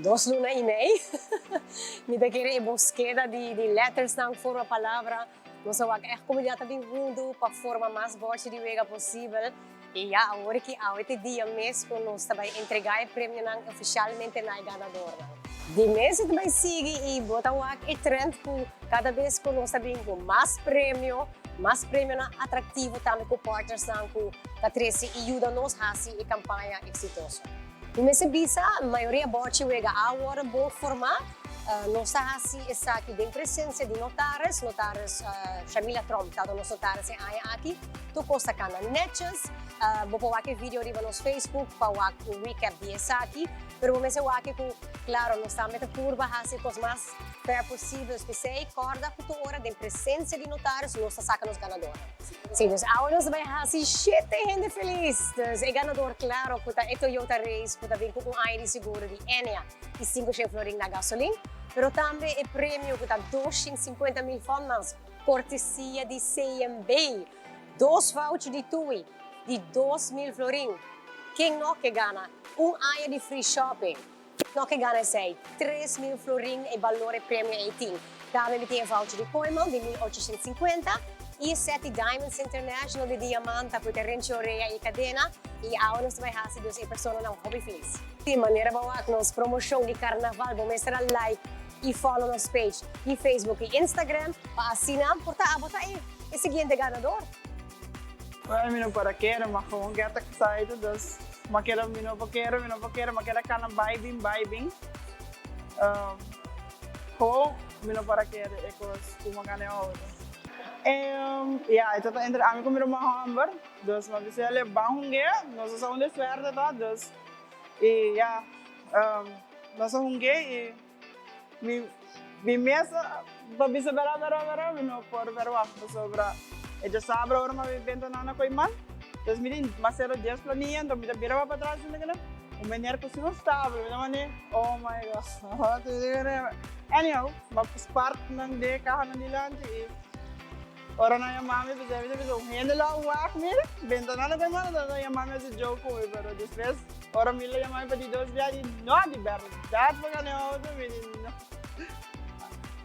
2 luna i mei. Mi ta kere e buskeda di lettersnan forma palabra. Nos a wak echt komunidat ta bin huntu pa forma mas bòrchi di wega posibel. I ya, awor aki awe ta e dia mes ku nos ta bai entregá e premionan ofishalmente na e ganadornan. Di mes e ta bai sigui i bo ta wak e trend ku kada bes ku nos ta bin ku mas premio, mas premionan atraktivo tambe ku partnersnan ku ta trese i yuda nos hasi e kampaña eksitoso. Mi mester bisa, mayoria bòrchi wega a wòrdu bon formá. Nos ta hasi esaki den presensia di notaris, notaris Shamila Tromp ta nos notaris e aña aki. Tur kos ta kanda netjes. Bo por wak e video riba nos Facebook pa wak un recap di esaki. Pero bo mester wak ku, klaro, nos tambe ta purba hasi e kos mas fair posibel. P'esei kòrda ku tur ora den presensia di notaris nos ta saka nos ganadornan. Sí, dus awe nos ta bai hasi shete hende felis. Dus e ganador klaro ku ta e Toyota Race ku ta bin ku un aña di seguro di Enea i 500 florin na gasolin. Pero tambe e premio ku ta 250,000 fònmans kortesia di CMB. Dos voucher di Tui di 2000 florin. Ken no ke gana un aña di free shopping? No ke gana esei? 3000 florin e balor e premio ei tin. Tambe mi tin e voucher di Kooiman di 1850 i e set di Diamonds International di diamanta ku ta renchi orea i kadena i awe nos ta bai hasi dus e personanan hopi felis. Di manera bo wak nos promoshon di karnaval bo mester a like i follow nos page di Facebook i Instagram pa asina por ta abo ta e siguiente ganador. Well, mi no por a kere, ma gewoon get excited, dus m'a keda mi no por kere, mi no por kere, m'a keda kana bai bin, bai bin. Gewoon mi no por a kere e kos ku m'a gana e outo. Ya, e tabata entre ami ku mi ruman hòmber, dus m'a bisa el ban hung'é, nos a sa unda e suerte ta, dus i ya, nos a hung'é i mi mes pa bisa bera bera bera mi no por verwacht pasobra e djasabra ora mi a bin benta nan na Koiman, dus mi tin mas sero dies plania, enton mi ta bira pa patras i mi ta keda un meneer ku si no stable, mi ta mane oh my God, anyhow mi a spart nan den e kahanan dilanti i ora nan yama mi bisa mi ta bisa un hende lo a wak mi benta nan na Koiman enton nan yama mi hasi joke ku mi pero despues ora mi lo yama mi pa di dos bia di no di bèrdat bo gana e outo mi di no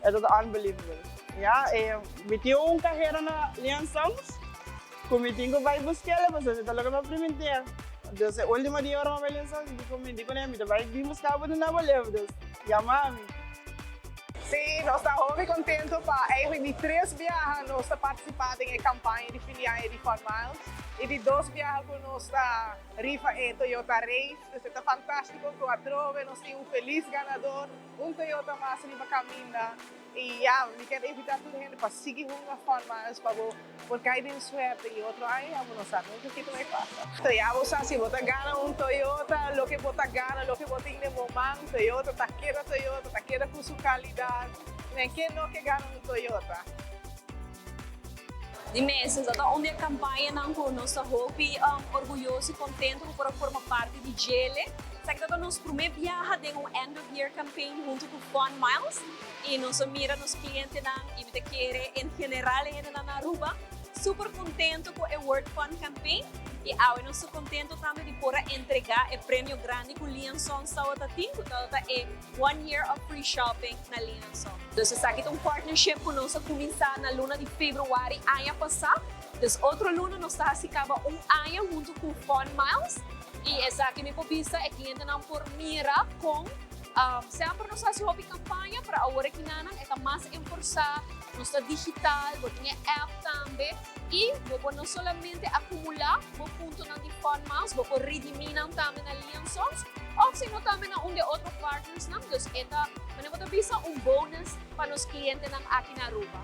e ta unbelievable ya e mi tin un kahera na Lian Songs ku mi tin ku bai busk'el pasobra mi ta loke pa priminti'é dus e ultimo dia ora mi a bai Lian Songs mi di ku mi di kuné mi ta bai bin buska bo di na bo leu dus yama mi. Sí, nos ta hopi contento pa eigenlijk di tres biaha nos ta participa den e campaña di fin di aña di Fun Miles y di dos biaha cu nos ta rifa e Toyota Race. Dus e ta fantastico cu atrobe nos tin un feliz ganador, un Toyota mas riba caminda. Y ya, mi kier invita tur hende pa sigui hunga Fun Miles pa bo por cay den suerte y otro aña ya bo no sa nunca kiko ta pasa. So ya bo sa si bo ta gana un Toyota, loke bo ta gana, loke bo tin den bo man, Toyota ta keda Toyota, ta keda cu su calidad. Men ken no ke gana un Toyota? Di mes, esaki ta un di e campañanan cu nos ta hopi orguyoso y contento cu por a forma parti di djele. Esaki ta nos prome biaha den un end of year campaign hunto cu Fun Miles y nos a mira nos clientenan y mi ta kere en general e hendenan na Aruba super contento cu e Word Fun campaign y awe nos ta contento tambe di por a entrega e premio grandi cu Lee Sons tabata tin cu tabata e one year of free shopping na Lee Sons. Dus esaki ta un partnership cu nos a cuminsa na luna di februari aña pasa. Dus otro luna nos ta haci caba un aña hunto cu Fun Miles y esaki mi por bisa e clientenan por mira con semper nos haci hopi campaña, pero awor aki nan e ta mas enforsa, nos ta digital, bo tin e app tambe y bo por no solamente acumula bo puntonan di Fun Miles, bo por redimi nan tambe na Lee Sons of sino tambe na un di otro partners nan, dus e ta, manera bo ta bisa, un bonus pa nos clientenan aki na Aruba.